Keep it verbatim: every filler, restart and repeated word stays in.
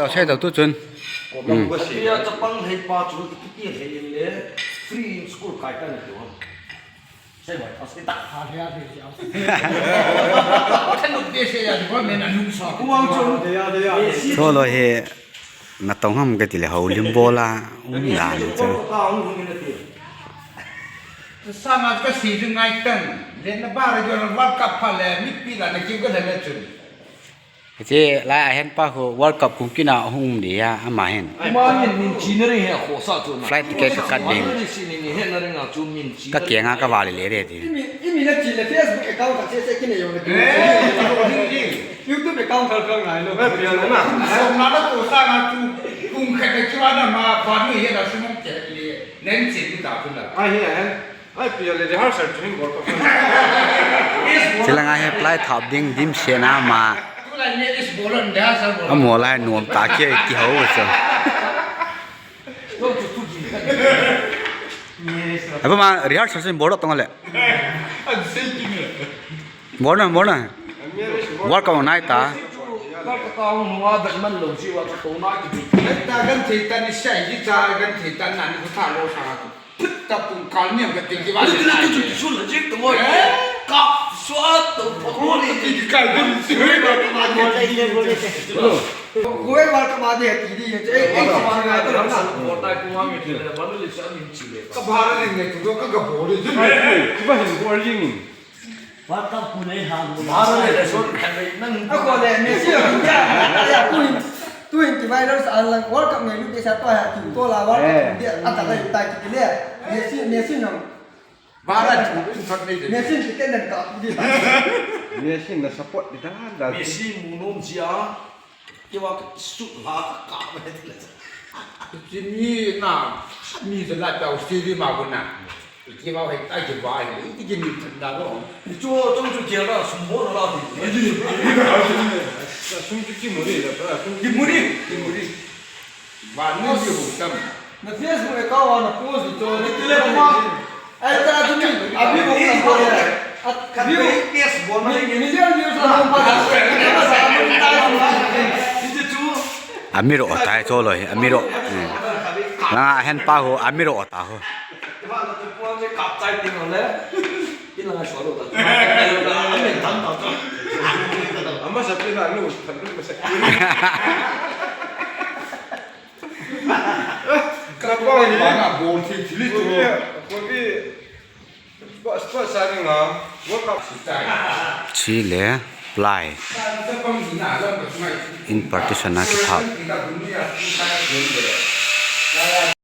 Sei dau tu chun. Hmm. Tia chapang lhei pa chu ipi ti lhei le free in school kai ta na tu ham. Sei bai, pas ta. Ha, ha, ha, ha. Kan nok de sei ya, ko men a lung sa. Kuang chu. Cholo he. Natong ham kati le houlim bol a um dan chu. Sanga ka si chu ngai tan. Len na ba ra jo na World Cup pha le mipi la na kiu ka le le chun. Hiche lai a hen pa khu World Cup kum kina hung um dia ama hin. Ama hin min chi na ring he khosa chu na. Flight ticket ka kat ding. Ni si ni ni he na ring a chu min chi. Ka kiang a ka va le le re ti. Imi, imi na chi le Facebook account ka che che kine yo na. Eh, ding ding. YouTube account khal khal ngai lo. Eh, pian na. Som na la to sa na chu. Kum khat ka chu na ma pa ni he na su mong che le. Nen che ni ta chu la. Ai he he. Ai pian le rehearsal chu hin bol ko. Chilanga he apply thap ding dim se na ma. Tu la ni is bolon rehearsal bol. Amo lai nuam ta ke ki hau so. Aba ma rehearsal sin bol tong le. Bol na, bol na. Work on nai ta. Work on wa da man lo ji wa to na ki. Ta gan thei ta ni sai ji ta gan thei ta na ni ko ta lo sa. Put ta pung kal ni ga te ki wa. Tu tu tu tu la ji to mo. Kap swa to pho ni ki kal ni. Kuwait World Cup ma de ti di ye. Eh, eh, ma na to na. Ko tai ko ma mi ti le, ba lu le sa min chi le. Ka ba ra le ne tu ka ga bo le. Ki ba hin ko ri ni. World Cup ku nei ha. Ba ra le so ka le nang. A ko le Messi a ku ya. Ya ku hin. Tu hin ki virus an lang World Cup nei lu ke sa to ya tu to la World Cup. Eh. Dia a ta le ta ki le. Messi, Messi nang. Ba ra tu in fat nei de. Messi ki ken dan ka di. Messi na support di da da. Messi mu nom sia. Kiwa su la ka ka ba ti la. Ti ni na mi de la ta u si di ma ko na. Kiwa he ta kiwa he ti ki ni ta da ro. Ni chu chong chu ke la su mo la ti. Ni ni. Sum chu ki mo ni la ta sum ki mo ni, ki mo ni. Ba ni ni ho tam. Na Facebook account wa na post to ni ti le ma. Ai ta tu ni, a view ko ka ko ya. A view. Million views la ko pa. Amiro tai cholo hi, amiro. Hmm. Na hen pa ho, amiro ta ho. Ama sa pina nu, than ma sa. Ka pa ni ba na bol thi thi li tu. Ko bi, ko bi. Sport, sport sa ni nga. World Cup si tai. Chi le ply. In partition a kitha.